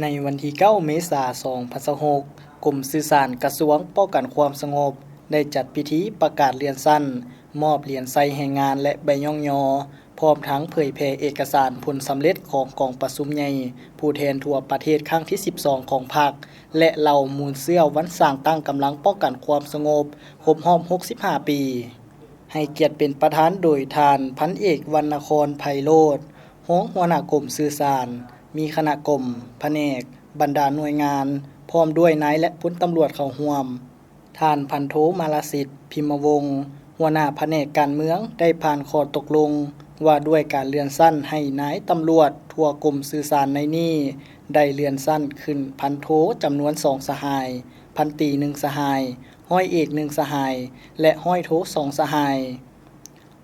ໃນວັນທີເກົ້າ ເມສາ ສອງພັນຊາວຫົກ, ກົມສື່ສານກະຊວງປ້ອງກັນຄວາມສະຫງົບ ໄດ້ຈັດພິທີປະກາດເລື່ອນຊັ້ນ, ມອບຫຼຽນໄຊແຮງງານ ແລະ ໃບຍ້ອງຍໍ, ພ້ອມທັງເຜີຍແຜ່ເອກະສານຜົນສຳເລັດຂອງກອງປະຊຸມໃຫຍ່ຜູ້ແທນທົ່ວປະເທດຄັ້ງທີສິບສອງຂອງພັກ ແລະ ເຫຼົ່າມູນເຊື້ອວັນສ້າງຕັ້ງກຳລັງປ້ອງກັນຄວາມສະຫງົບຄົບຮອບຫົກສິບຫ້າປີ. ໃຫ້ກຽດເປັນປະທານໂດຍທ່ານພັນເອກ ວັນນະຄອນ ໄພໂລດ ຮອງຫົວໜ້າກົມສື່ສານ, ມີຄະນະກົມ, ພະແນກ, ບັນດາໜ່ວຍງານ, ພ້ອມດ້ວຍນາຍ ແລະ ພົນຕຳຫຼວດເຂົ້າຮ່ວມ. ທ່ານພັນໂທ ມາລະສິດ ພິມມະວົງ ຫົວໜ້າພະແນກການເມືອງ ໄດ້ຜ່ານຂໍ້ຕົກລົງວ່າດ້ວຍການເລື່ອນຊັ້ນໃຫ້ນາຍຕຳຫຼວດທົ່ວກົມສື່ສານໃນນີ້ ໄດ້ເລື່ອນຊັ້ນຂຶ້ນພັນໂທຈຳນວນສອງສະຫາຍ, ພັນຕີໜຶ່ງສະຫາຍ, ຮ້ອຍເອກໜຶ່ງສະຫາຍ ແລະ ຮ້ອຍໂທສອງສະຫາຍ.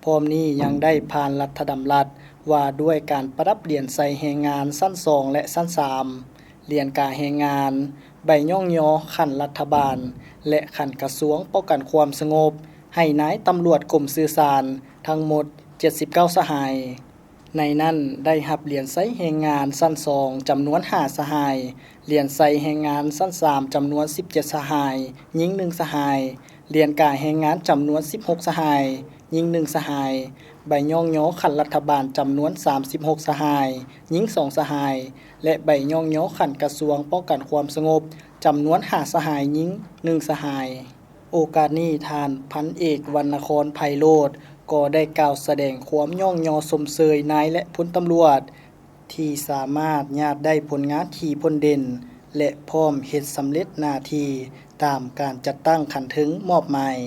ພ້ອມນີ້ຍັງໄດ້ຜ່ານລັດຖະດຳລັດວ່າດ້ວຍການປະດັບຫຼຽນໄຊແຮງງານຊັ້ນສອງ ແລະ ຊັ້ນສາມ, ຫຼຽນກາແຮງງານ, ໃບຍ້ອງຍໍຂັ້ນລັດຖະບານ ແລະ ຂັ້ນກະຊວງປ້ອງກັນຄວາມສະຫງົບ ໃຫ້ນາຍຕຳຫຼວດກົມສື່ສານທັງໝົດເຈັດສິບເກົ້າສະຫາຍ. ໃນນັ້ນໄດ້ຮັບຫຼຽນໄຊແຮງງານຊັ້ນສອງຈຳນວນຫ້າສະຫາຍ, ຫຼຽນໄຊແຮງງານຊັ້ນສາມຈຳນວນສິບເຈັດສະຫາຍ, ຍິງໜຶ່ງສະຫາຍ, ຫຼຽນກາແຮງງານຈຳນວນສິບຫົກສະຫາຍ, ຍິງໜຶ່ງສະຫາຍ, ໃບຍ້ອງຍໍຂັ້ນລັດຖະບານຈຳນວນສາມສິບຫົກສະຫາຍ, ຍິງສອງສະຫາຍ ແລະ ໃບຍ້ອງຍໍຂັ້ນກະຊວງປ້ອງກັນຄວາມສະຫງົບຈຳນວນຫ້າສະຫາຍ, ຍິງໜຶ່ງສະຫາຍ. ໂອກາດນີ້ ທ່ານພັນເອກ ວັນນະຄອນ ໄພໂລດ ກໍໄດ້ກ່າວສະແດງຄວາມຍ້ອງຍໍຊົມເຊີຍນາຍ ແລະ ພົນຕຳຫຼວດ ທີ່ສາມາດຍາດໄດ້ຜົນງານທີ່ໂດດເດັ່ນ ແລະ ພ້ອມເຮັດສຳເລັດໜ້າທີ່ຕາມການຈັດຕັ້ງຂັ້ນເທິງມອບໝາຍ.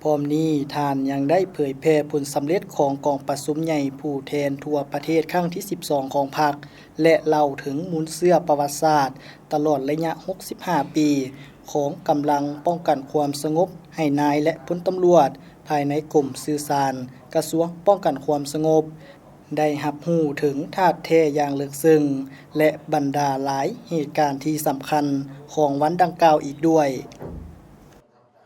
ພ້ອມນີ້ທ່ານຍັງໄດ້ເຜີຍແຜ່ຜົນສຳເລັດຂອງກອງປະຊຸມໃຫຍ່ຜູ້ແທນທົ່ວປະເທດຄັ້ງທີສິບສອງຂອງພັກ ແລະ ເລົ່າເຖິງມູນເຊື້ອປະຫວັດສາດຕະຫຼອດໄລຍະຫົກສິບຫ້າປີຂອງກຳລັງປ້ອງກັນຄວາມສະຫງົບໃຫ້ນາຍ ແລະ ພົນຕຳຫຼວດພາຍໃນກົມສື່ສານ ກະຊວງປ້ອງກັນຄວາມສະຫງົບ ໄດ້ຮັບຮູ້ເຖິງທາດແທ້ຢ່າງເລິກເຊິ່ງ ແລະ ບັນດາຫຼາຍເຫດການທີ່ສຳຄັນຂອງວັນດັ່ງກ່າວອີກດ້ວຍ.